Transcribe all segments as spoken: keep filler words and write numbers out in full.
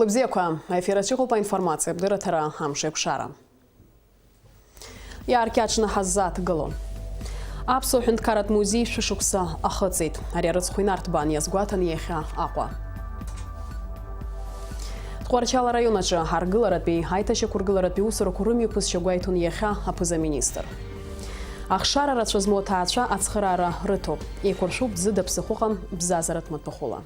Лыбзиақәа, аефир аҿы иҟоуп аинформациатә дырраҭара Амшеикәшара. Иааркьаҿны ҳаззааҭгыло. Аԥсуа ҳәынҭқарратә музеи шәышықәса ахыҵит. Ари арыцхә инарҭбаан иазгәаҭан иахьа Аҟәа. Тҟәарчал араион аҿы аргыларатәи аиҭашьақәыргыларатәи усурақәа рымҩаԥысшьа гәеиҭон иахьа аԥыза-министр. Ахшара рацәа змоу аҭаацәа ацхыраара рыҭоуп. Еиқәыршәуп ӡыда ԥсыхәыҟа бзазаратә маҭәахәыла.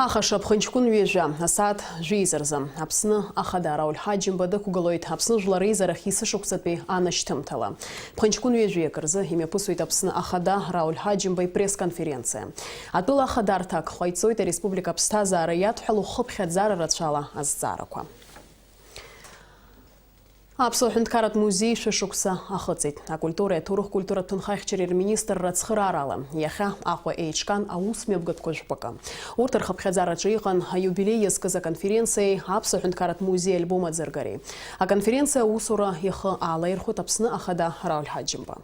Ахаша ԥхынҷкәын ҩажәа, асааҭ жәеиза рзы, Аԥсны Ахада Рауль Ҳаџьымба дықәгылоит Аԥсны Жәлар Реизарахь есышықәсатәи анашьҭымҭала. Ԥхынҷкәын ҩажәиак рзы имҩаԥысуеит Аԥсны Ахада Рауль Ҳаџьымба ипресс-конференциа. Атәыла ахадарҭа ак ҟаиҵоит ареспублика аԥсҭазаара иадҳәалоу хыԥхьаӡара рацәала азҵаарақәа. Аԥсуа ҳәынҭқарратә музеи шәышықәса ахыҵит. Акультуреи аҭоурых-культуратә ҭынхахьчареи рминистрра ацхыраарала, иахьа Аҟәа еиҿкаан аус мҩаԥгатәқәа жәпакы. Урҭ рхыԥхьаӡараҿы иҟан аиубилеи иазкыз аконференциеи Аԥсуа ҳәынҭқарратә музеи альбом аӡыргареи. Аконференциа аусура ихы аалаирхәеит Аԥсны Ахада Рауль Ҳаџьымба.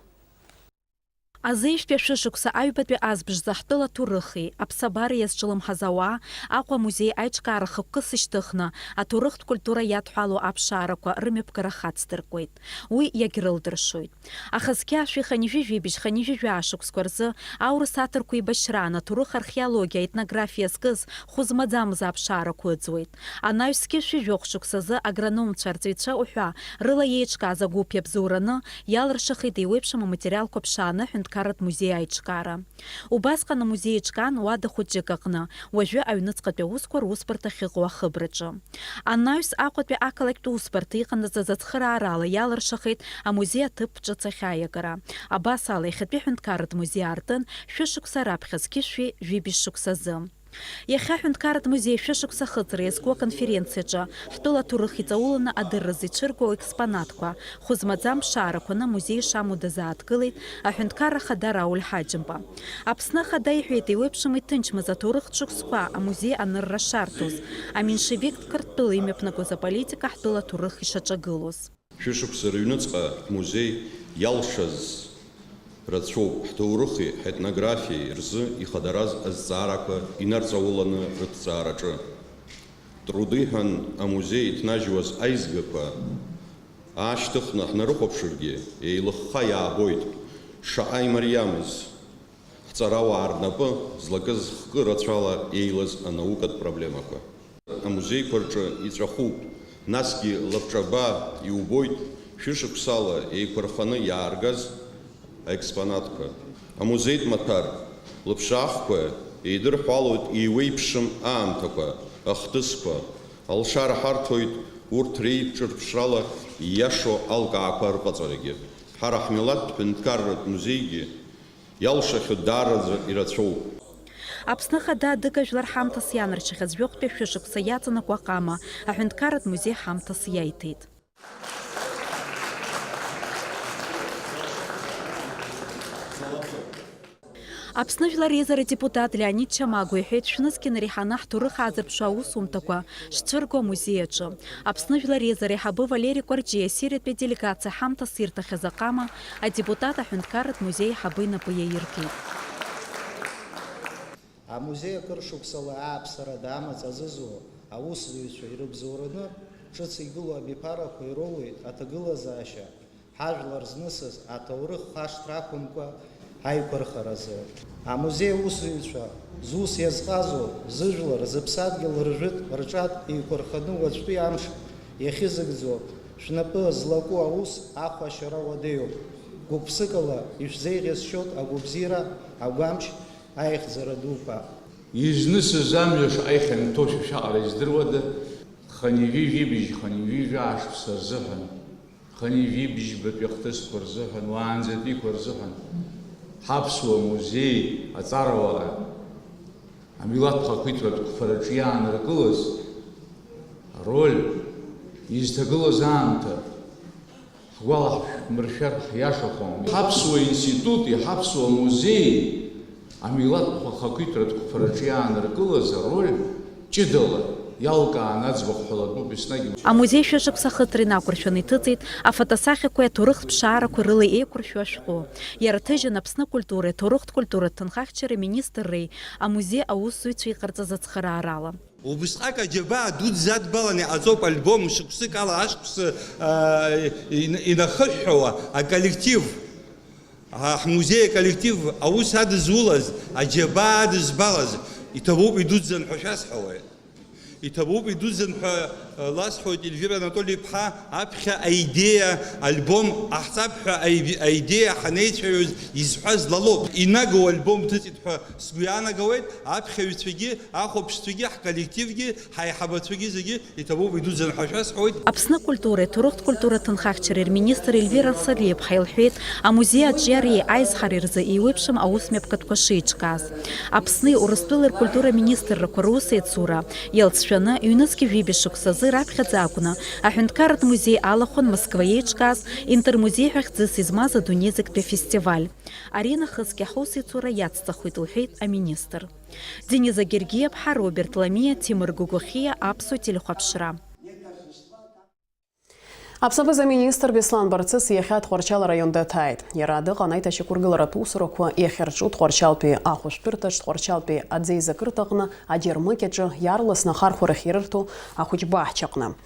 Азеижәтәи ашәышықәса аҩбатәи азбжазы ҳтәыла аҭоурыхи аԥсабареи иазҿлымҳаз ауаа Аҟәа амузеи аиҿкаара хықәкыс ишьҭыхны, аҭоурыхтә культура иадҳәалоу аԥшаарақәа рымҩаԥгара хацдыркуеит. Уи иагьрылдыршоит. Аха зқьи ашәи хынҩажәи жәибжь, хынҩажәи жәаа шықәсқәа рзы аурыс аҭырқәа еибашьраан аҭоурых, археологиа, аетнографиа зкыз хәы змаӡамыз аԥшаарақәа ыӡуеит. Анаҩс зқьи жәохә шықәсазы агрономцәа, арҵаҩцәа уҳәа рыла иеиҿкааз агәыԥ иабзоураны, иалыршахеит еиуеиԥшым аматериалқәа ԥшааны аҳәынҭқарратә музеи аиҿкаара. Убасҟан амузеи еиҿкаан уада хәыҷык аҟны, уажәы аҩныҵҟатәи аусқәа русбарҭа ахьыҟоу ахыбраҿы. Анаҩс Аҟәатәи ақалақьтә усбарҭа иҟанаҵаз ацхыраарала иалыршахеит амузеи аҭыԥ ҿыц ахьааигара. Абас ала, иахьатәи аҳәынҭқарратә музеи аартын шәышықәса раԥхьа зқьи жәшәи жәибжь шықәсазы. Иахьа аҳәынҭқарратә музеи шәышықәса ахыҵра иазку аконференциаҿы ҳтәыла аҭоурых иҵауланы адырразы ицәыргоу аекспонатқәа, хәы змаӡам ԥшаарақәаны амузеи шамоу дазааҭгылеит аҳәынҭқарра ахада Рауль Ҳаџьымба. Аԥсны Ахада иҳәеит, еиуеиԥшым иҭынчмыз аҭоурыхтә шықәсқәа амузеи анырра шарҭоз, аменшевиктә Қырҭтәыла имҩаԥнагоз аполитика ҳтәыла аҭоурых ишаҿагылоз. Шәышықәса рыҩныҵҟа ҳмузеи иалшаз рацәоуп, ҳҭоурыхи ҳетнографиеи рзы ихадараз азҵаарақәа инарҵауланы рыҭҵаараҿы. Труды ҳәан амузеи иҭнажьуаз аизгақәа аашьҭыхны ҳнарыхәаԥшыргьы, еилыхха иаабоит шаҟа имариамыз. Ҳҵарауаа рнапы злакыз хкы рацәала еилаз анаукатә проблемақәа. Амузеиқәа рҿы иҵәахуп, насгьы лабҿаба иубоит шәышықәсала еиқәырханы иааргаз аекспонатқәа. Амузеитә маҭәар лыԥшаахқәа еидырҳәалоит еиуеиԥшым аамҭақәа, ахҭысқәа, алшара ҳарҭоит урҭ реиҿырԥшрала ииашоу алкаақәа рыҟаҵарагьы. Ҳара ҳмилаҭтә ҳәынҭқарратә музеигьы иалшахьоу даараӡа ирацәоуп. Аԥсны Ахада адыга жәлар ҳамҭас ианарчахьаз жәохәтәи шәышықәса иаҵанакуа аҟама аҳәынҭқарратә музеи ҳамҭас иаиҭеит. Аԥсны Жәлар Реизара адепутат Леонид Чамагәа иҳәеит, шәнызқь инареиҳаны ҳҭоурых аазырԥшуа аусумҭақәа шцәырго амузеи аҿы. Аԥсны Жәлар Реизара аиҳабы Валери Кәарҷиа Сириатәи аделегациа ҳамҭас ирҭахьаз аҟама адепутат аҳәынҭқарратә музеи аиҳабы инапы иаиркит. Амузеи акыр шықәсала ааԥсарада амаҵ азызуа аусзуҩцәа ирыбзоураны ҿыц игылоу абиԥарақәа ироуеит аҭагылазаашьа, ҳажәлар знысыз аҭоурых хашҭра ақәымкәа аиқәырхаразы. Амузеи аусзуҩцәа зус иазҟазоу, зыжәлар, зыԥсадгьыл ржәытә, рҿатә еиқәырханы уаҵәтәи амш иахьызыгӡо шәнапы злаку аус ахәашьара уадаҩуп. Гәык-ԥсыкала ишәзеиӷьасшьоит агәабзиара, агәамч, аихьӡара дуқәа. Изнысыз амҩа шаҟа ихьанҭоу шәаҟара издыруада? Хынҩажәи жәибжь, хынҩажәи жәаа шықәса рзыҳәан, хынҩажәи бжьбатәи ахҭысқәа рзыҳәан, уаанӡатәиқәа рзыҳәан ҳаԥсуа музеи аҵарауаа амилаҭ хақәиҭратә қәԥараҿы иааныркылаз ароль, изҭагылаз аамҭа, ҳгәалаҳаршәар ҳиашахом. Ҳаԥсуа институти ҳаԥсуа музеии амилаҭ хақәиҭратә қәԥараҿы иааныркылаз ароль ҷыдала Иалкааны аӡбахә ҳәа латәуп еснагь. Амузеи шәышықәса ахыҵра инақәыршәаны иҭыҵит афотосахьақәеи аҭоурыхтә ԥшаарақәеи рыла еиқәыршәу ашәҟәы. Иара ҭыжьын Аԥсны акультуреи аҭоурыхтә культуратә ҭынхахьчареи аминистрреи амузеи аусзуҩцәа иҟарҵаз ацхыраарала. Убысҟак аџьабаа дуӡӡа адбалан иҟаҵоуп, альбом шықәсык ала ашықәс, аа, ин-, инахыҳәҳәауа аколлектив, ҳа-, ҳмузеи аколлектив аус адызулаз, аџьабаа адызбалаз, иҭабуп идуӡӡан ҳәа шәасҳәауеит. Иҭабуп идуӡӡан ҳәа, э, ласҳәоит, Ельвира Анатоли-иԥҳа, аԥхьа аидеиа, альбом ҟаҳҵап ҳәа аи-, аидеиа ҳанеицәажәоз изҳәаз лалоуп. Инагоу альбом ҭыҵит ҳәа сгәы иаанагауеит, аԥхьаҩцәагьы, ахәаԥшцәагьы, ҳколлективгьы, ҳаиҳабацәагьы зегьы иҭабуп идуӡӡан ҳәа шәасҳәоит. Аԥсны акультуреи аҭоурыхтә культура ҭынхахьчареи рминистр Ельвира Садлиаԥҳа илҳәеит, амузеи аҿиареи аизҳареи рзы еиуеиԥшым аусмҩаԥгатәқәа шеиҿкааз. Аԥсни Урыстәылеи ркультура министррақәа русеицура иалҵшәаны, ҩнызқьи жәибжь шықәсазы раԥхьаӡа акәны аҳәынҭқарратә музеи алахәын Москва еиҿкааз Интермузеи ҳәа хьӡыс измаз адунеи зегьтәи афестиваль. Ари нахысгьы ҳусеицура иацҵахоит, лҳәеит аминистр. Дениза Гергиаԥҳа, Роберт Ламиа, Ҭемыр Гогохиа, Аԥсуа телехәаԥшра. Аԥсны аминистр Беслан Барцыц иахьа Тҟәарчал араион даҭааит. Иара дыҟан аиҭашьақәыргыларатә усурақәа иахьарҿу Тҟәарчалтәи ахәышәтәырҭаҿ, Тҟәарчалтәи аӡеизакырҭаҟны, аџьармыкьаҿы иаарласны ахархәарахь ирырҭо ахәыҷбаҳчаҟны.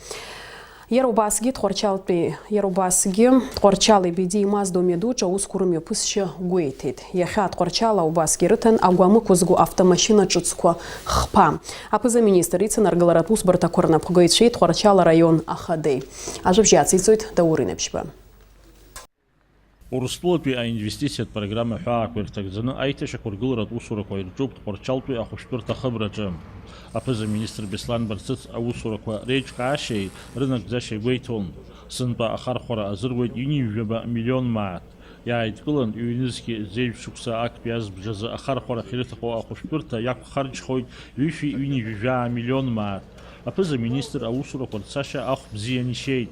Иара убасгьы Тҟәарчалтәи, иара убасгьы Тҟәарчал ибеди имаз Домедуҿ аусқәа рымҩаԥысшьа гәеиҭеит. Иахьа Тҟәарчала убасгьы ирыҭан агәамықәызго автомашьына ҿыцқәа хԥа. Аԥыза-министр ицын аргыларатә усбарҭақәа рнапхгаҩцәеи Тҟәарчал араион ахадеи. Ажәабжь ациҵоит Даур Инабжьба. Урыстәылатәи аинвестициатә программа ҳәаақәа ирҭагӡаны аиҭашьақәыргыларатә усурақәа ирҿуп Тҟәарчалтәи ахәышәтәырҭа ахыбраҿы. Аԥыза-министр Беслан Барцыц аусурақәа реиҿкаашьеи рынагӡашьеи гәеиҭон. Сынтәа ахархәара азыруеит ҩынҩажәаба миллион мааҭ. Иааидкылан, ҩнызқьи зежә шықәса актәи азбжазы ахархәарахь ирыҭаху ахәышәтәырҭа иақәхарџьхоит ҩышәи ҩынҩажәи жәаа миллион мааҭ. Аԥыза-министр аусурақәа рцашьа ахә бзиан ишьеит.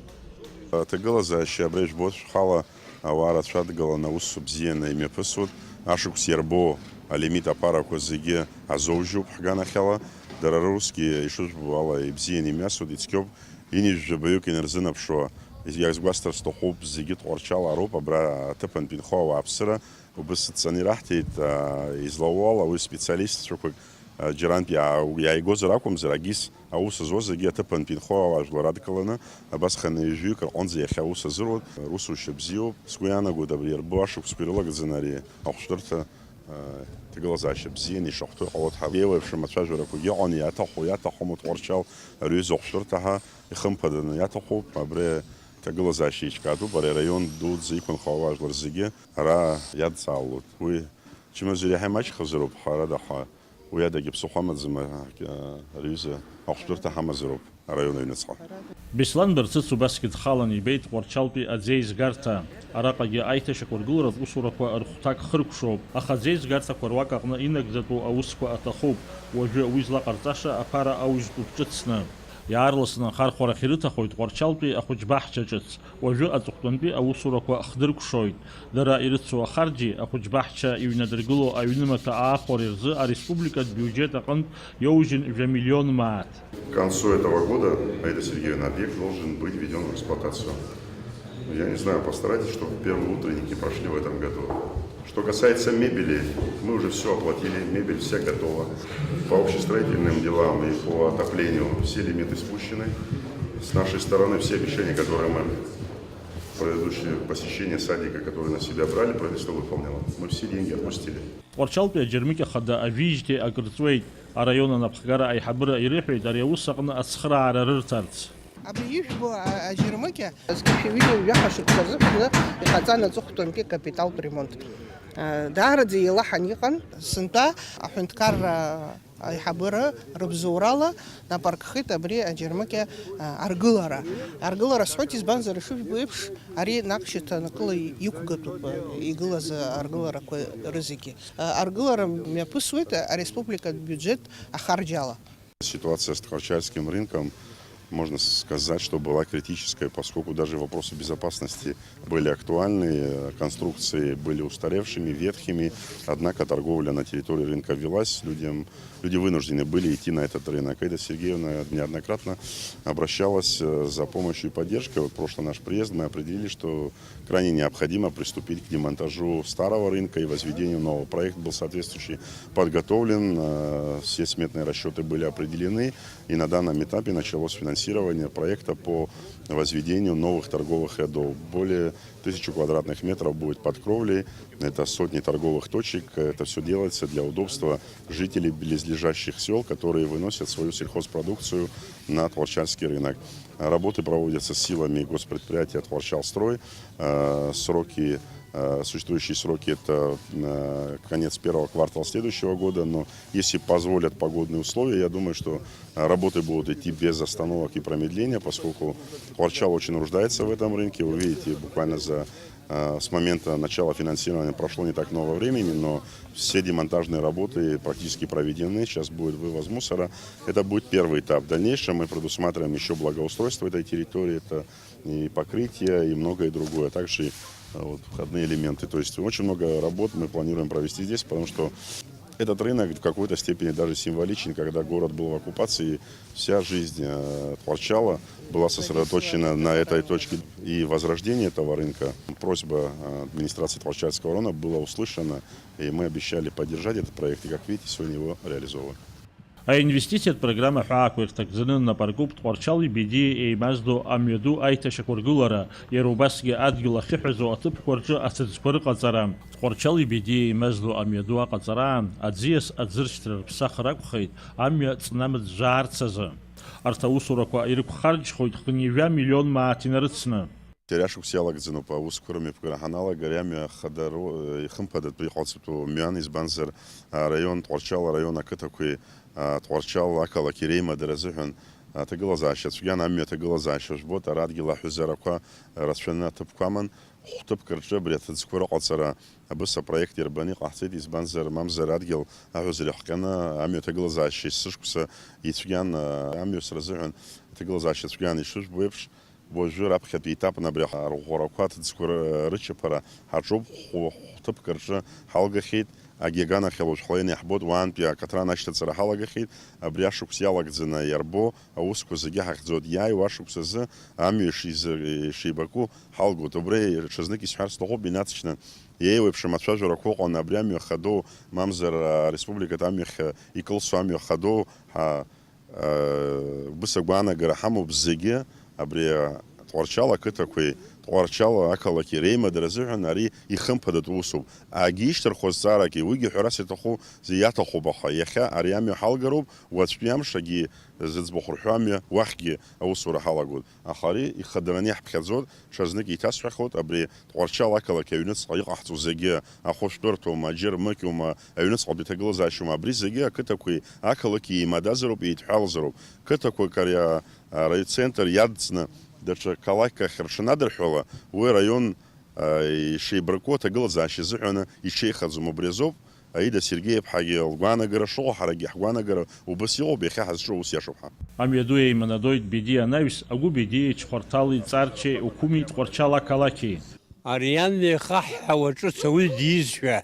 Аҭагылазаашьа абра ижәбо шәхала ауаа рацәа адгаланы аус бзианы имҩаԥысуеит. Ашықәс иарбоу алимит аԥарақәа зегьы азоужьуп ҳганахьала. Дара русгьы ишыжәбо ала ибзианы имҩасуеит, ицқьоуп. Ҩынҩажәи жәабаҩык инарзынаԥшуа, иазгәасҭар сҭахуп, зегьы Тҟәарчал аароуп, абра аҭыԥантә инхо ауааԥсыра убыс дҵаны ираҳҭеит, аа, излауоу ала уи специалистцәақәак, аа, џьарантә иаа-, иааигозар акәымзар, агис аус зуа зегьы аҭыԥантә инхо ауаажәлар адкыланы, абасҟан ҩажәаҩык рҟынӡа иахьа аус азыруа, русушьа бзиоуп. Сгәы иаанагоит, абри иарбоу ашықәсқәа ирылагӡаны ари ахәшәтәырҭа Ҭагылазаашьа бзианы ишахәҭоу иҟалоит ҳәа. Еиуеиԥшым ацәажәарақәагьы ыҟан, иаҭаху, иаҭахым Тҟәарчал рҩыза ахәшәтәырҭа ҳәа ихымԥаданы иаҭахуп. Абри аҭагылазаашьа еиҿкаатәуп, ари араион дуӡӡа иқәынхо ауаажәлар зегьы ара иадҵаалоит. Уи чымазара иаҳа имаҷхазароуп, ҳәарада, ҳәа уи адагьы ԥсыхәа амаӡам, а, рҩыза ахәшәтәырҭа ҳамазароуп. Араион аҩныҵҟа. Беслан Барцыц убасгьы дхалан ибеит Тҟәарчалтәи аӡеизгарҭа. Араҟагьы аиҭашьақәыргыларатә усурақәа рыхәҭак хыркәшоуп, аха аӡеизгарҭақәа руак аҟны инагӡатәу аусқәа аҭахуп, уажәы уи злаҟарҵаша аԥара аужьтәуп ҿыцны. Иаарласны ахархәарахь ирыҭахоит Тҟәарчалтәи ахәыҷбаҳча ҿыц, уажәы аҵыхәтәантәи аусурақәа хдыркәшоит. Дара ирыцу ахарџьи ахәыҷбаҳча иҩнадыргыло аҩнымаҭәа аахәареи рзы ареспубликатә биуџьет аҟынтә иоужьын жәа миллион мааҭ. К концу этого года, Аида Сергеевна, объект должен быть введён в эксплуатацию. Я не знаю, постарайтесь, чтобы первые утренники прошли в этом году. Что касается мебели, мы уже всё оплатили, мебель вся готова. По общестроительным делам и по отоплению все лимиты спущены. С нашей стороны все обещания, которые мы в предыдущее посещение садика, которые на себя брали, правительство выполнило. Мы все деньги отпустили. Тҟәарчалтәи аџьармыкьа хада ажәижьҭеи акыр ҵуеит. Араион анапхгара аиҳабыра ирыҳәеит ари аус аҟны ацхыраара рырҭарц. Абри ижәбо а-, аџьармыкьа зқьышәи ҩынҩажәи жәаха шықәса азыҳәан иҟаҵан аҵыхәтәантәи акапиталтә ремонт. А, даараӡа еилаҳан иҟан, сынтәа аҳәынҭқарра аиҳабыра рыбзоурала напы аркхеит абри аџьармыкьа, а, аргылара. Аргылара сҳәоит, избанзар, ишыжәбо еиԥш, ари наҟ шьаҭанакыла иқәгатәуп, а, игылаз аргыларақәа рызегьы. А, аргылара мҩаԥысуеит ареспубликатә биуџьет ахарџьала. Ситуация с Тҟәарчальским рынком, Можно сказать, что была критическая, поскольку даже вопросы безопасности были актуальны, э, конструкции были устаревшими, ветхими, однако торговля на территории рынка велась, людям, люди вынуждены были идти на этот рынок. Аида Сергеевна неоднократно обращалась, э, за помощью и поддержкой. Вот прошлый наш приезд, мы определили, что крайне необходимо приступить к демонтажу старого рынка и возведению нового. Проект был соответствующий подготовлен, э, все сметные расчеты были определены, и на данном этапе началось финансирование проекта по возведению новых торговых рядов. Более тысячи квадратных метров будет под кровлей, это сотни торговых точек, это все делается для удобства жителей близлежащих сел, которые выносят свою сельхозпродукцию на Творчальский рынок. Работы проводятся силами госпредприятия «Творчалстрой». Э, сроки, э, существующие сроки — это, э, конец первого квартала следующего года, но если позволят погодные условия, я думаю, что, э, работы будут идти без остановок и промедления, поскольку Творчал очень нуждается в этом рынке. Вы видите, буквально за, э, с момента начала финансирования прошло не так много времени, но все демонтажные работы практически проведены. Сейчас будет вывоз мусора. Это будет первый этап. В дальнейшем мы предусматриваем еще благоустройство этой территории. Это и покрытие, и многое другое. Также, э, вот, входные элементы. То есть очень много работ мы планируем провести здесь, потому что этот рынок в какой-то степени даже символичен, когда город был в оккупации, вся жизнь, э, Творчала была сосредоточена на этой точке. И возрождение этого рынка, просьба, э, администрации Творчальского района была услышана, и мы обещали поддержать этот проект, и, как видите, сегодня его реализовываем. Аинвестициатә программа ҳәаақәа ирҭагӡаны нап аркуп Тҟәарчали Бедиеи еимаздо амҩаду аиҭашьақәыргылара, иара убасгьы адгьыл ахьыҳәазо аҭыԥқәа рҿы аҭыӡқәа рыҟаҵара. Тҟәарчали Бедиеи еимаздо амҩаду аҟаҵараан аӡиас аӡыршьҭра рыԥсахыр акәхеит амҩа ҵнамыӡәӡәаарц азы. Арҭ аусурақәа ирықәхарџьхоит хынҩажәа миллион мааҭ инарыцны. Иара ашықәс иалагӡаноуп аусқәа рымҩаԥгара ҳаналага, ари амҩа хадароу, ихымԥадатәу иҟалҵатәу мҩан, избанзар, араион Тҟәарчал, араион ақыҭақәеи, а, Тҟәарчал ақалақь иреимадара азыҳәан аҭагылазаашьа цәгьан, амҩа аҭагылазаашьа жәбоит, ара адгьыл аҳәызарақәа рацәаны аҭыԥқәа аман, хәҭыԥк рҿы абри аҭыӡқәа рыҟаҵара абыс апроект иарбаны иҟаҳҵеит, избанзар, мамзар адгьыл аҳәызара иахҟьаны амҩа аҭагылазаашьа есышықәса ицәгьан, а, амҩасра азыҳәан аҭагылазаашьа цәгьан, ишыжәбо еиԥш, уажәы раԥхьатәи етапны абри арӷәӷәарақәа, аҭыӡқәа ры-, рычаԥара ҳаҿуп, хә-, хәҭыԥк рҿы ҳалгахьеит, агьи аганахьала уажә ҳлеины иаҳбоит, уаантәи акаҭран ашьҭаҵара ҳалагахьеит, абри ашықәс иалагӡаны иарбо аусқәа зегьы ҳахьӡоит, иааиуа ашықәс азы амҩа ишизы-, ишеибаку ҳалгоит, убри ҽазнык исҳәар сҭахуп, инаҵшьны, еиуеиԥшым ацәажәарақәа ыҟан, абри амҩа хадоу, мамзар, ареспубликатә амҩахь икылсуа амҩа хадоу ҳа-, Убыс агәаанагара ҳамоуп зегьы, абри Тҟәарчал ақыҭақәеи Тҟәарчал ақалақьи реимадара азыҳәан ари ихымԥадатәу усуп. Агьи ишьҭырхуа зҵаарагьы, уигьы ҳәарас иаҭаху, иаҭахуп, аха иахьа ари амҩа ҳалгароуп, уаҵәтәи амш агьи зыӡбахә рҳәо амҩа уахьгьы аусура ҳалагоит. Аха ари ихадараны иаҳԥхьаӡоит, ҽазнык еиҭасҳәахуеит, абри Тҟәарчал ақалақь аҩныҵҟа иҟаҳҵо зегьы, ахәышәтәырҭоума, аџьармыкьоума, аҩныҵҟатәи ҭагылазаашьоума, абри зегьы ақыҭақәеи ақалақьи еимадазароуп, еидҳәалазароуп. Қыҭақәак ари, а, араицентр иадҵны даҽа қалақьк ахь рҽанадырҳәала, уи араион, а, ишеибарку аҭагылазаашьа азыҳәаны иҽеихаӡом. Убри азоуп Аида Сергеи-иԥҳагьы лгәаанагара шыҟоу, ҳарагьы ҳгәаанагара убас иҟоуп, иахьа ҳазҿу аус иашоуп ҳәа. Амҩаду еиманадоит Бедиа анаҩс, Агәы Бедиеи, Чхәарҭали, Ҵарчеи, Уқәми, Тҟәарчал ақалақьи. Ари амҩа ихаҳҳауа ҿыц ауаҩы диизшәа,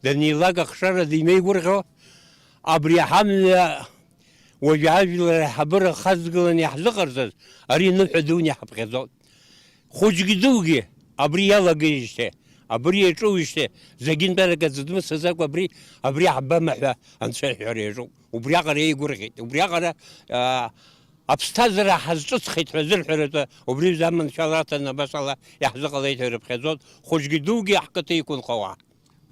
данилак ахшара димеигәырӷьо, абри ҳамҩа уажәы ажәлар аиҳабыра хазгаланы иаҳзыҟарҵаз, ари ныҳәа дуны иҳаԥхьаӡоит. Хәыҷгьы дугьы абри иалагеижьҭеи, абри иаҿоуижьҭеи, зегьынтәарак аӡә дмыцәаӡакәа абри, абри ҳбама ҳәа анцәа иҳәара иаҿуп. Убриаҟара еигәырӷьеит, убриаҟара, аа, аԥсҭазаара ҳазҿыцхеит ҳәа зырҳәаратәы убри аҩыза аманшәаларҭаны абасала иаҳзыҟалеит ҳәа ирыԥхьаӡоит, хәыҷгьы дугьы ҳқыҭа иқәынхауа.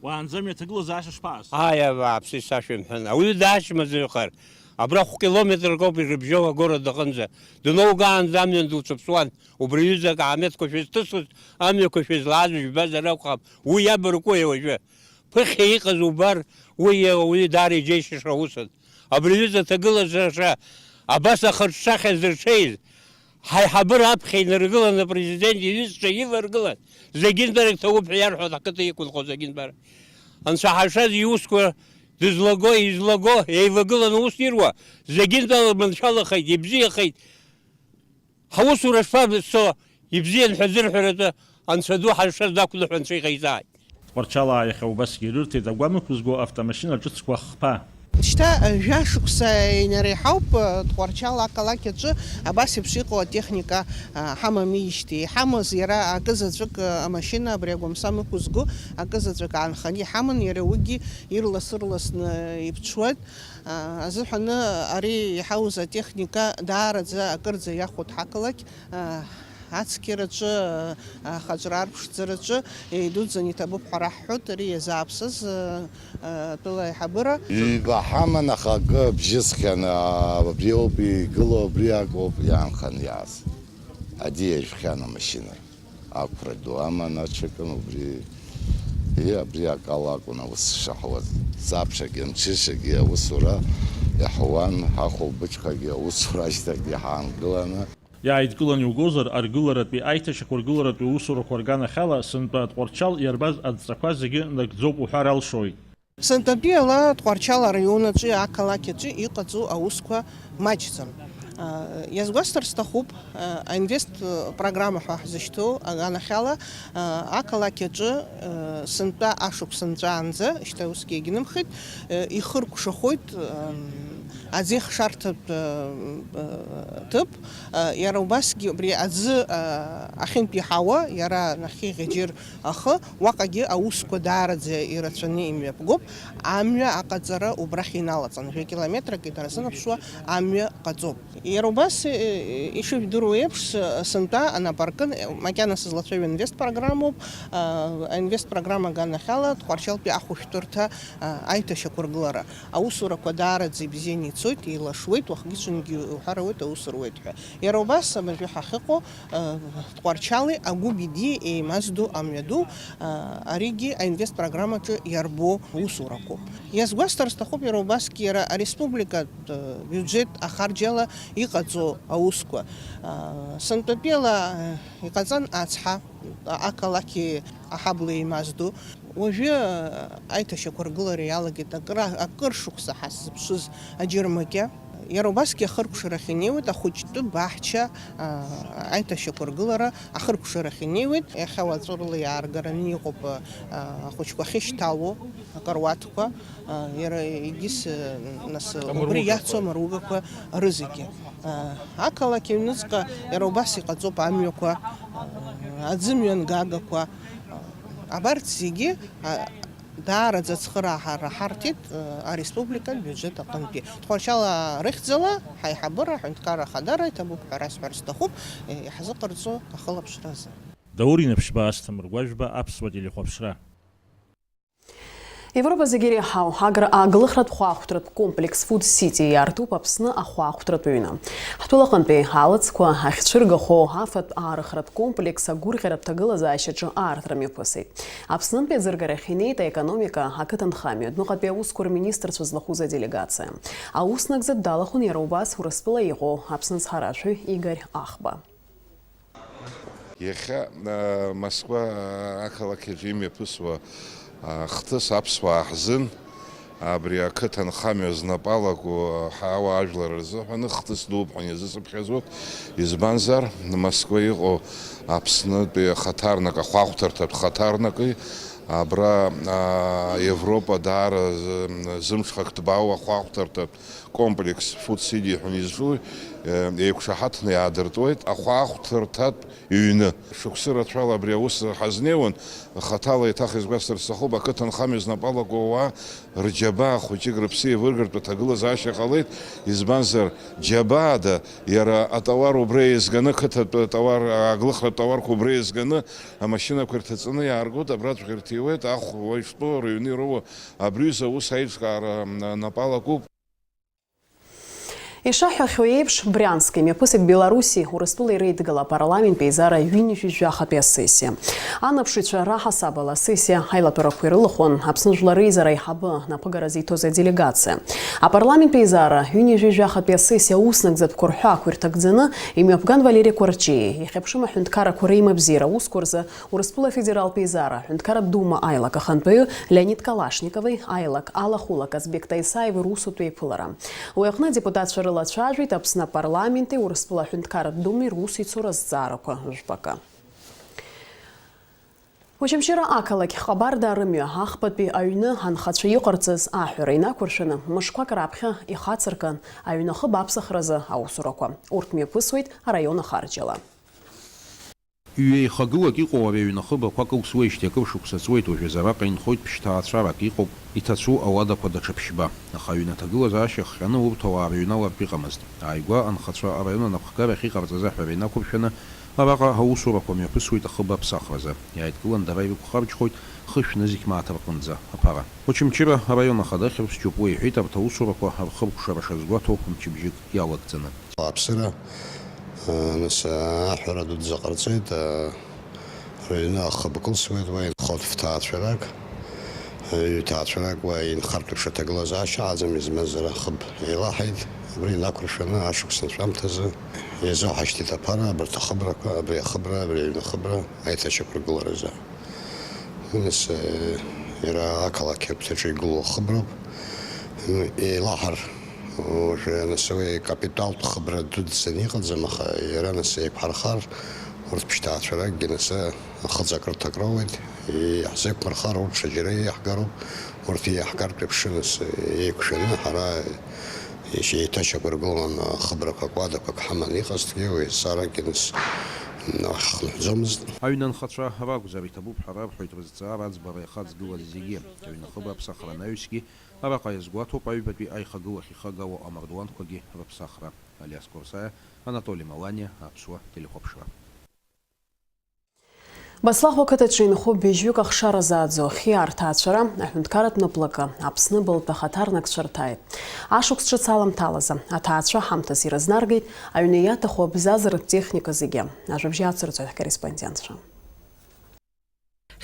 Уаанӡа мҩаҭагылазаашьа шԥаҟаз? Ааи, абааԥсы, сашәымҳәан, ауаҩы даашьмаӡаҩхар, абра хә-километрак ауп ирыбжьоу агород аҟынӡа. Дноугаанӡа амҩан дуцыԥсуан, убри аҩыза акаамеҭқәа шәызҭысыз, амҩақәа шәызлааз жәбазар акәхап, уи иабаркуеи уажәы? Ԥыхьа иҟаз убар, уи ауаҩы даара иџьеишьаша усын. Абри аҩыза аҭагылазаашьа абас ахырҿшахьа зырҽеиз, ҳаиҳабыра аԥхьа инаргылан, апрезидент иҩызцәа иларгылан, зегьынтәарак ҭабуп ҳәа иарҳәоит, ақыҭа иқәынхо зегьынтәарак. Анцәа ҳашаз иусқәа дызлаго, излаго, еилагыланы аус ируа, зегьынтәала маншәалахеит, ибзиахеит. Ҳаусура шԥаԥсо, ибзиан ҳәа зырҳәаратәы Анцәа ду ҳаршар дақәныҳәа Анцәа иҟаиҵааит. Тҟәарчалаа иахьа убасгьы ирырҭеит агәам ықәызго автомашьына ҿыцқәа хԥа. Шьҭа жәа шықәса инареиҳауп, Тҟәарчал ақалақь аҿы абас еиԥш иҟоу атехника, а, ҳамамижьҭеи. Иҳамаз иара акы заҵәык, а, амашьына абри агәамсам ықәызго акы заҵәык аанханы иҳаман, иара уигьы ирлас-ырласны иԥҽуеит. А, азыҳәаны ари иҳауз атехника даараӡа акырӡа иахәоит ҳақалақь. А, ацқьараҿы, а, ахаҿра арԥшӡараҿы еидуӡӡаны иҭабуп ҳәа раҳҳәоит, ари иазааԥсаз, а, а, атәыла аиҳабыра. Ҩба ҳаман, аха акы бжьысхьан, а, абри ауп игылоу, абри акоуп иаанханы иааз. Аӡиа ижәхьан амашьына. Ақәра ду аман, аҽакын убри. И, абри акала акәын аус шаҳуаз. Ҵаԥшагьы, мҽышагьы аусура иаҳуан, ҳахәылбыҽхагьы аусура ашьҭахьгьы ҳаангыланы. Иааидкыланы иугозар, аргыларатәи аиҭашьақәыргыларатәи усурақәа рганахьала, сынтәа Тҟәарчал иарбаз адҵақәа зегьы нагӡоуп уҳәар алшоит. Сынтәатәиала Тҟәарчал араион аҿы, ақалақь аҿы иҟаҵоу аусқәа маҷӡам. А, иазгәасҭар сҭахуп, а, аинвест программа ҳәа ҳзышьҭоу аганахьала, а, ақалақь аҿы, а, сынтәа ашықәс нҵәаанӡа, шьҭа усгьы егьнымхеит, а, ихыркәшахоит, ам, аӡеихшарҭатә, а, а, ҭыԥ, а, иара убасгьы убри аӡы, а, ахьынтә иҳауа, иара нахьхьи ӷьаџьыр ахы, уаҟагьы аусқәа даараӡа ирацәаны имҩаԥгоуп, амҩа аҟаҵара убрахь иналаҵан, жәа-километрак инарзынаԥшуа амҩа ҟаҵоуп. Иара убас, э, э, ишыжәдыруа еиԥш, с-, сынтәа анапаркын, э, макьана сызлацәажәо аинвест программоуп, а, аинвест программа аганахьала Тҟәарчалтәи ахәышәтәырҭа, а, аиҭашьақәыргылара. Аусурақәа даараӡа ибзианы ицоит, еилашуеит, уахгьы-ҽынгьы уҳәар ауеит, аус руеит ҳәа. Иара убас абыржәы ҳахьыҟоу, э, Тҟәарчали Агәыби ди еимаздо амҩаду, э, аригьы аинвест программаҿы иарбоу усурақәоуп. Иазгәасҭар сҭахуп иара убасгьы иара ареспубликатә, э, биуџьет ахарџьала иҟаҵоу аусқәа. Э, сынтәатәиала, э, иҟаҵан ацҳа, а-, ақалақьи аҳабла еимаздо. Уажәы, э, аиҭашьақәыргылара иалагеит акыра-, акыр шықәса ҳаззыԥшыз аџьармыкьа. Иара убасгьы ахыркәшарахь инеиуеит ахәыҷтәы баҳча, а, аиҭашьақәыргылара ахыркәшарахь инеиуеит. Иахьа уаҵәырла иааргараны иҟоуп, а, ахәыҷқәа ахьышьҭало акаруаҭқәа, а, иара егьыс, а, нас, убри иацу амаругақәа рызегьы. А, ақалақь аҩныҵҟа иара убас иҟаҵоуп амҩақәа, а, аӡымҩангагақәа, а, абарҭ зегьы, а, Даараӡа ацхыраара ҳарҭеит, э, ареспубликатә биуџьет аҟынтәи. Тҟәарчал рыхьӡала ҳаиҳабыра аҳәынҭқарра ахадара иҭабуп ҳәа расҳәар сҭахуп, э, иҳазыҟарҵо ахылаԥшразы. Даур Инаԥшьба, Асҭамыр Гәажәба, Аԥсуа телехәаԥшра. Европа зегьы иреиҳау агра-, аглыхратә хәаахәҭратә комплекс Food City иаартуп Аԥсны ахәаахәҭратә ҩны. Ҳтәылаҟынтәи алаӡқәа ахьцәыргахо афатә аарыхратә комплекс агәырӷьаратә ҭагылазаашьаҿы аартра мҩаԥысит. Аԥснынтәи аӡыргарахь инеит аекономика, ақыҭанхамҩа, адәныҟатәи аусқәа рминистрцәа злахәыз аделегациа. Аус нагӡатә далахәын иара убас Урыстәыла иҟоу Аԥсны ацҳаражәаҩ Игорь Ахба. Иахьа, а, Москва, а, ақалақь аҿы имҩаԥысуа, а, хҭыс аԥсуаа ҳзын, абри ақыҭа нхамҩа знапы алаку ҳауаажәлар рзыҳәан хҭыс дууп ҳәа иазысыԥхьаӡоит. Избанзар, Москва иҟоу Аԥснытәи ахаҭарнак, ахәаахәҭарҭатә хаҭарнаки, абра, а, Европа даара зы-, зымҽхак ҭбаау ахәаахәҭарҭатә комплекс Food City ҳәа изҿу, э, еиқәшаҳаҭны иаадыртуеит ахәаахәҭарҭатә ҩны. Шықәсы рацәала абри аус ҳазнеиуан, хаҭала еиҭах изгәасҭар сҭахуп, ақыҭанхамҩа знапы алаку ауаа рџьабаа хәыҷык рыԥсы еивыргартә аҭагылазаашьа ҟалеит, избанзар, џьабаада иара атауар убра еизганы, қыҭатә тауар, аглыхратә тауарқәа убра еизганы, амашьынақәа ирҭаҵаны иааргоит, абраҵәҟьа ирҭиуеит, ахә уа иштәоу, рыҩны ироуа, абри аҩыза аус аиҿкаара, м, напы алакуп. Ишаҳҳәахьоу еиԥш, Брианск имҩаԥысит Беларуси Урыстәылеи реидгыла апарламентәи еизара ҩынҩажәи жәахатәи асессиа. Анаԥшыҩцәа раҳасабала асессиа аилатәарақәа ирылахәын Аԥсны Жәлар Реизара аиҳабы напыгара зиҭоз аделегациа. Апарламентәи еизара ҩынҩажәи жәахатәи асессиа аус нагӡатәқәа рҳәаақәа ирҭагӡаны имҩаԥган Валери Кәарҷиа, ихьыԥшым аҳәынҭқаррақәа реимабзиара аусқәа рзы Урыстәыла Афедералтә Еизара аҳәынҭқарратә Дума аилак ахантәаҩы Леонид Калашникови аилак алахәыла Казбек Таисаеви русутә еиԥылара. Уи аҟны адепутатцәа Еилацәажәеит Аԥсны апарламенти Урыстәыла аҳәынҭқарратә думеи русеицура азҵаарақәа жәпакы. Очамчыра ақалақь Ҟабарда рымҩа ахԥатәи аҩны анхацәа иҟарҵаз аҳәара инақәыршәаны, мышқәак раԥхьа ихацыркын аҩны ахыб аԥсахразы аусурақәа. Урҭ мҩаԥысуеит араион ахарџьала. Ҩеихагылак иҟоу ари аҩны ахыб ақәа кылсуеижьҭеи акыр шықәса ҵуеит, уажәазы араҟа инхоит ԥшьҭаацәарак, иҟоуп иҭацәу ауадақәа даҽа ԥшьба. Аха аҩны аҭагылазаашьа ахҟьаны урҭ ауаа рыҩналартә иҟамызт. Ааигәа анхацәа араион анапхгарахь иҟарҵаз аҳәара инақәыршәаны, араҟа аусурақәа мҩаԥысуеит ахыб аԥсахразы. Иааидкылан дара ирықәхарџьхоит хышә нызқь мааҭ рҟынӡа аԥара. Очамчыра араион ахада Хьрыԥс Џьопуа иҳәеит арҭ аусурақәа рхыркәшара шазгәаҭоу мчыбжьык иалагӡаны. Ауааԥсыра, э, нас, э, аҳәара дуӡӡа ҟарҵеит, э, рыҩны ахыб кылсуеит уа инхоит фҭаацәарак, э, ҩҭаацәарак уа инхартә еиԥш аҭагылазаашьа аӡам, измазара ахыб еилаҳаит, абри инақәыршәаны ашықәс анҵәамҭазы иазыҳашьҭит аԥара абарҭ ахыбрақәа, абри ахыбра, абри аҩны ахыбра аиҭашьақәыргыларазы. Нас, э, иара ақалақь агәҭаҿы игылоу ахыброуп. Еилаҳар, уажәы, нас, уи капиталтә хыбра дуӡӡаны иҟаӡам, аха иара, нас, еиқәҳархар, урҭ ԥшьҭаацәаракгьы, нас, ахыҵакырҭак роуеит, иаҳзеиқәмырхар, урҭ ҽаџьара еиҳгароуп, урҭ еиҳгартә еиԥш, нас, еиқәшәаны ҳара еиҭашьақәыргылан, ахыбрақәак, уадақәак ҳаман иҟазҭгьы, уи азҵааракгьы, нас, ҳхынҳәӡомызт. Аҩны анхацәа ракәзар, иҭабуп ҳәа рарҳәоит рызҵаара аӡбара иахаҵгылаз зегьы. Аҩны ахыбра аԥсахра анаҩсгьы араҟа иазгәаҭоуп аҩбатәи аихагылахь ихагало амардуанқәагьы рыԥсахра. Алиас Курсаиа, Анатоли Маланиа, Аԥсуа телехәаԥшра. Баслахә ақыҭаҿы инхо быжьҩык ахшара зааӡо хиаа рҭаацәара аҳәынҭқарратә наплакы Аԥсны былтәы ахаҭарнакцәа рҭааит. Ашықәс ҿыц аламҭалазы аҭаацәа ҳамҭас ирызнаргеит аҩны иаҭаху абзазаратә техника зегьы. Ажәабжь ацырҵоит ҳкорреспондентцәа.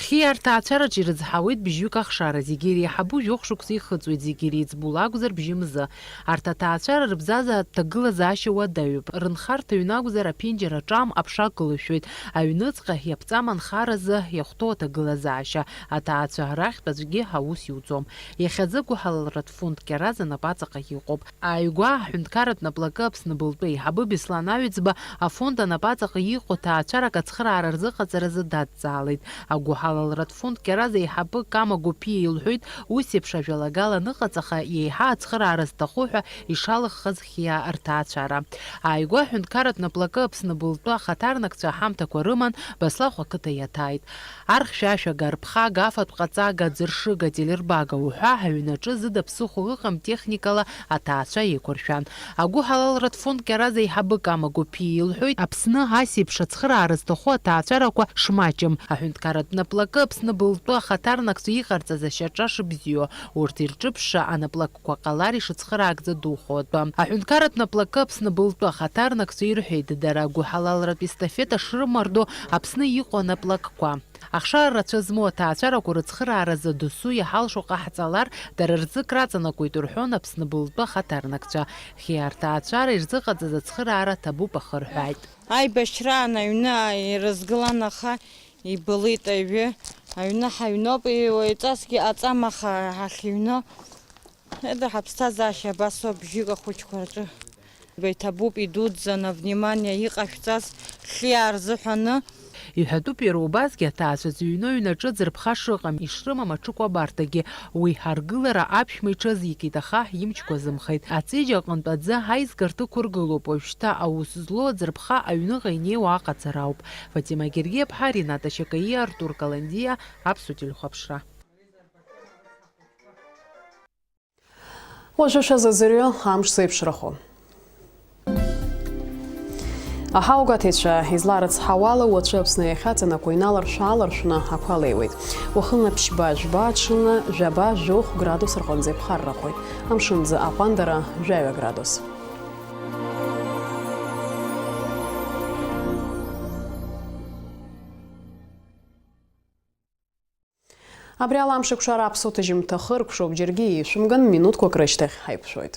Хиаа рҭаацәараҿы ирызҳауеит быжьҩык ахшара, зегьы иреиҳабу жәохә шықәса ихыҵуеит, зегьы иреиҵбу лакәзар бжьы мзы. Арҭ аҭаацәара рыбзаза аҭагылазаашьа уадаҩуп. Рынхарҭа ҩны акәзар, аԥенџьыр аҿам, аԥша кылышәшәоит. Аҩныҵҟа иаԥҵам анхаразы иахәҭоу аҭагылазаашьа. Аҭаацәа рахьтә аӡәгьы аус иуӡом. Иахьазы агәыҳалалратә фонд Кьараза напаҵаҟа иҟоуп. Ааигәа аҳәынҭқарратә наплакы Аԥсны былтәы аиҳабы Беслан Аҩӡба афонд анапаҵаҟа иҟоу ҭаацәарак ацхыраара рзыҟаҵаразы дадҵаалеит. Агәыҳалалратә фонд Кьараза аиҳабы Кама Гәыԥиа илҳәоит, ус еиԥш ажәалагала аныҟаҵаха, еиҳа ацхыраара зҭаху ҳәа ишалыххаз хиаа рҭаацәара. Ааигәа аҳәынҭқарратә наплакы Аԥсны былтәы ахаҭарнакцәа аҳамҭақәа рыман, Баслахә ақыҭа иаҭааит. Архьшәашәага, арԥхага, афатә ҟаҵага, аӡыршыга, ателербага уҳәа аҩнаҿы зыда ԥсыхәа ыҟам техникала аҭаацәа еиқәыршәан. Агәыҳалалратә фонд Кьараза аиҳабы Кама Гәыԥиа илҳәоит, Аԥсны ас еиԥш ацхыраара зҭаху аҭаацәарақәа шмаҷым. Аҳәынҭқарратә наплакы Аԥсны былтәы ахаҭарнакцәа иҟарҵаз ашьаҿа шыбзиоу, урҭ ирҿыԥшша анаплакқәа ҟалар ишыцхыраагӡа духо атәы. Аҳәынҭқарратә наплакы Аԥсны былтәы ахаҭарнакцәа ирҳәеит, дара агәыҳалалратә естафета шрымардо Аԥсны иҟоу анаплакқәа. Ахшара рацәа змоу аҭаацәарақәа рыцхырааразы досу иҳалшо ҟаҳҵалар, дара рзы краҵанакуеит, рҳәон Аԥсны былтәы ахаҭарнакцәа. Хиаа рҭаацәара ирзыҟаҵаз ацхыраара ҭабуп ахырҳәааит. Аибашьраан аҩны ирызгылан, аха ибылит аҩы. Аҩны ҳаҩноуп, уаҩҵасгьы аҵам, аха ҳахьыҩноу. Еда, ҳаԥсҭазаашьа абасоуп, бжьык ахәыҷқәа рҿы. Иҭабуп, идуӡӡаны, внимание иҟашәҵаз хиаа рзыҳәаны. Иҳәатәуп иара убасгьы аҭаацәа зыҩноу аҩнаҿы ӡырԥха шыҟам, ишрымам аҽыкәабарҭагьы. Уи аргылара аԥшәма иҽазикит, аха имчқәа азымхеит. Аҵеџь аҟынтә аӡы аизгарҭа ықәыргылоуп, уажәшьҭа аус злоу аӡырԥха аҩныҟа инеиуа аҟаҵара ауп. Фатима Гергиаԥҳа, Рената Шьакаиа, Артур Каландиа, Аԥсуа телехәаԥшра. Уажәы шәазыӡырҩы амш зеиԥшрахо. Аҳаугәаҭаҩцәа изларыцҳауала, уаҵәы Аԥсны иахьаҵанакуа иналаршә-ааларшәны ақәа леиуеит. Уахынла ԥшьба-жәба, аҽынла жәаба-жәохә градус рҟынӡа иԥхаррахоит. Амшынӡы аҟәандара жәаҩа градус. Абри ала амш еиқәшара аԥсуа ҭыжьымҭа хыркәшоуп, џьаргьы ишәымган, минуҭқәак рышьҭахь ҳаиқәшәоит.